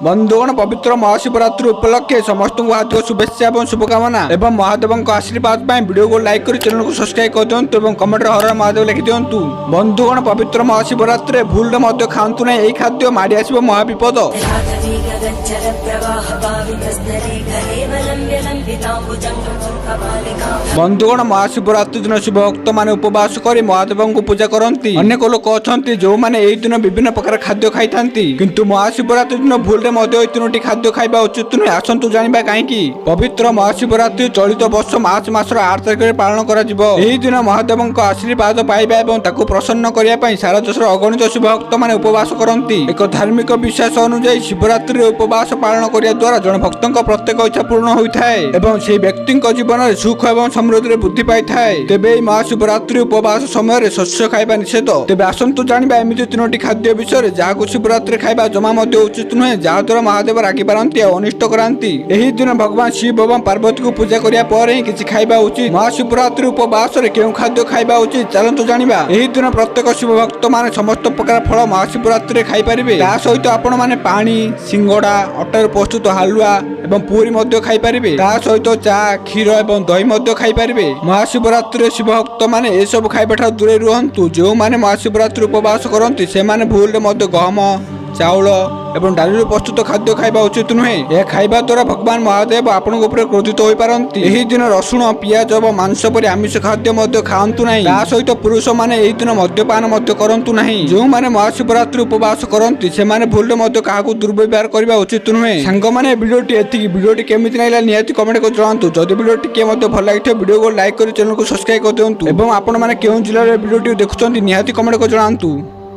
ବନ୍ଧୁଗଣ, ପବିତ୍ର ମହାଶିବରାତ୍ରି ଉପଲକ୍ଷେ ସମସ୍ତଙ୍କୁ ହାର୍ଦ୍ଦିକ ଶୁଭେଚ୍ଛା ଏବଂ ଶୁଭକାମନା ଏବଂ ମହାଦେବଙ୍କ ଆଶୀର୍ବାଦ ପାଇଁ ଭିଡ଼ିଓକୁ ଲାଇକ୍ କରି ଚ୍ୟାନେଲକୁ ସବସ୍କ୍ରାଇବ୍ କରିଦିଅନ୍ତୁ ଏବଂ କମେଣ୍ଟରେ ହର ହର ମହାଦେବ ଲେଖିଦିଅନ୍ତୁ। ବନ୍ଧୁଗଣ, ପବିତ୍ର ମହାଶିବରାତ୍ରିରେ ଭୁଲରେ ମଧ୍ୟ ଖାଆନ୍ତୁ ନାହିଁ ଏହି ଖାଦ୍ୟ, ମାଡ଼ି ଆସିବ ମହାବିପଦ। प्रवाह पावितस्थले कलेवलम्ब्य लम्बिताम्बुजङ्गं कपालिकाम्। ବନ୍ଧୁଗଣ, ମହାଶିବରାତ୍ରି ଦିନ ଶିବ ଭକ୍ତମାନେ ଉପବାସ କରି ମହାଦେବଙ୍କୁ ପୂଜା କରନ୍ତି। ଅନେକ ଲୋକ ଅଛନ୍ତି, ଯେଉଁମାନେ ଏହି ଦିନ ବିଭିନ୍ନ ପ୍ରକାର ଖାଦ୍ୟ ଖାଇଥାନ୍ତି। କିନ୍ତୁ ମହାଶିବରାତ୍ରି ଦିନ ଭୁଲରେ ମଧ୍ୟ ଏହି ତିନୋଟି ଖାଦ୍ୟ ଖାଇବା ଉଚିତ ନୁହେଁ। ଆସନ୍ତୁ ଜାଣିବା କାହିଁକି। ପବିତ୍ର ମହାଶିବରାତ୍ରି ଚଳିତ ବର୍ଷ ମାର୍ଚ୍ଚ ମାସର 8 ତାରିଖରେ ପାଳନ କରାଯିବ। ଏହି ଦିନ ମହାଦେବଙ୍କ ଆଶୀର୍ବାଦ ପାଇବା ଏବଂ ତାକୁ ପ୍ରସନ୍ନ କରିବା ପାଇଁ ସାରା ଦେଶର ଅଗଣିତ ଶିବ ଭକ୍ତମାନେ ଉପବାସ କରନ୍ତି। ଏକ ଧାର୍ମିକ ବିଶ୍ୱାସ ଅନୁଯାୟୀ, ଶିବରାତ୍ରିରେ ଉପବାସ ପାଳନ କରିବା ଦ୍ୱାରା ଜଣେ ଭକ୍ତଙ୍କ ପ୍ରତ୍ୟେକ ଇଚ୍ଛା ପୂରଣ ହୋଇଥାଏ ଏବଂ ସେହି ବ୍ୟକ୍ତିଙ୍କ ଜୀବନରେ ସୁଖ ଏବଂ ସମୃଦ୍ଧିରେ ବୃଦ୍ଧି ପାଇଥାଏ। ତେବେ ଏହି ମହାଶିବରାତ୍ରି ଉପବାସ ସମୟରେ ଶସ୍ୟ ଖାଇବା ନିଷେଧ। ତେବେ ଆସନ୍ତୁ ଜାଣିବା ଏମିତି ତିନୋଟି ଖାଦ୍ୟ ବିଷୟରେ, ଯାହାକୁ ଶିବରାତ୍ରି ଖାଇବା ଜମା ମଧ୍ୟ ଉଚିତ ନୁହେଁ, ଯାହାଦ୍ୱାରା ମହାଦେବ ରାଗି ପାରନ୍ତି ଆଉ ଅନିଷ୍ଟ କରାନ୍ତି। ଏହି ଦିନ ଭଗବାନ ଶିବ ଏବଂ ପାର୍ବତୀଙ୍କୁ ପୂଜା କରିବା ପରେ ହିଁ କିଛି ଖାଇବା ଉଚିତ। ମହାଶିବରାତ୍ରି ଉପବାସରେ କେଉଁ ଖାଦ୍ୟ ଖାଇବା ଉଚିତ, ଚାଲନ୍ତୁ ଜାଣିବା। ଏହି ଦିନ ପ୍ରତ୍ୟେକ ଶିବ ଭକ୍ତ ମାନେ ସମସ୍ତ ପ୍ରକାର ଫଳ ମହାଶିବରାତ୍ରିରେ ଖାଇପାରିବେ। ତା ସହିତ ଆପଣ ମାନେ ପାଣି, ସିଙ୍ଗଡା, ଅଟାରୁ ପ୍ରସ୍ତୁତ ହାଲୁଆ ଏବଂ ପୁରୀ ମଧ୍ୟ ଖାଇପାରିବେ। ତା ସହିତ ଚା, କ୍ଷୀର ଏବଂ ଦହି ମଧ୍ୟ ଖାଇପାରିବେ। ମହାଶିବରାତ୍ରିରେ ଶିବ ଭକ୍ତ ମାନେ ଏସବୁ ଖାଇବା ଠାରୁ ଦୂରେଇ ରୁହନ୍ତୁ। ଯେଉଁମାନେ ମହାଶିବରାତ୍ରି ଉପବାସ କରନ୍ତି, ସେମାନେ ଭୁଲରେ ମଧ୍ୟ ଗହମ, ଚାଉଳ ଏବଂ ଡାଲିରୁ ପ୍ରସ୍ତୁତ ଖାଦ୍ୟ ଖାଇବା ଉଚିତ ନୁହେଁ। ଏହା ଖାଇବା ଦ୍ୱାରା ଭଗବାନ ମହାଦେବ ଆପଣଙ୍କ ଉପରେ କ୍ରୋଧିତ ହୋଇପାରନ୍ତି। ଏହି ଦିନ ରସୁଣ, ପିଆଜ ଏବଂ ମାଂସ ପରି ଆମିଷ ଖାଦ୍ୟ ମଧ୍ୟ ଖାଆନ୍ତୁ ନାହିଁ। ତା ସହିତ ପୁରୁଷମାନେ ଏହି ଦିନ ମଦ୍ୟପାନ ମଧ୍ୟ କରନ୍ତୁ ନାହିଁ। ଯେଉଁମାନେ ମହାଶିବରାତ୍ରି ଉପବାସ କରନ୍ତି, ସେମାନେ ଭୁଲରେ ମଧ୍ୟ କାହାକୁ ଦୁର୍ବ୍ୟବହାର କରିବା ଉଚିତ ନୁହେଁ। ସାଙ୍ଗମାନେ, ଭିଡ଼ିଓଟି ଏତିକି। ଭିଡ଼ିଓଟି କେମିତି ଲାଗିଲା, ନିହାତି କମେଣ୍ଟ କରି ଜଣାନ୍ତୁ। ଯଦି ଭିଡ଼ିଓ ଟିକେ ମଧ୍ୟ ଭଲ ଲାଗିଥିବ, ଭିଡ଼ିଓକୁ ଲାଇକ୍ କରି ଚ୍ୟାନେଲକୁ ସବସ୍କ୍ରାଇବ୍ କରିଦିଅନ୍ତୁ ଏବଂ ଆପଣମାନେ କେଉଁ ଜିଲ୍ଲାରେ ଭିଡ଼ିଓଟି ଦେଖୁଛନ୍ତି, ନିହାତି କମେଣ୍ଟ କରି ଜଣାନ୍ତୁ।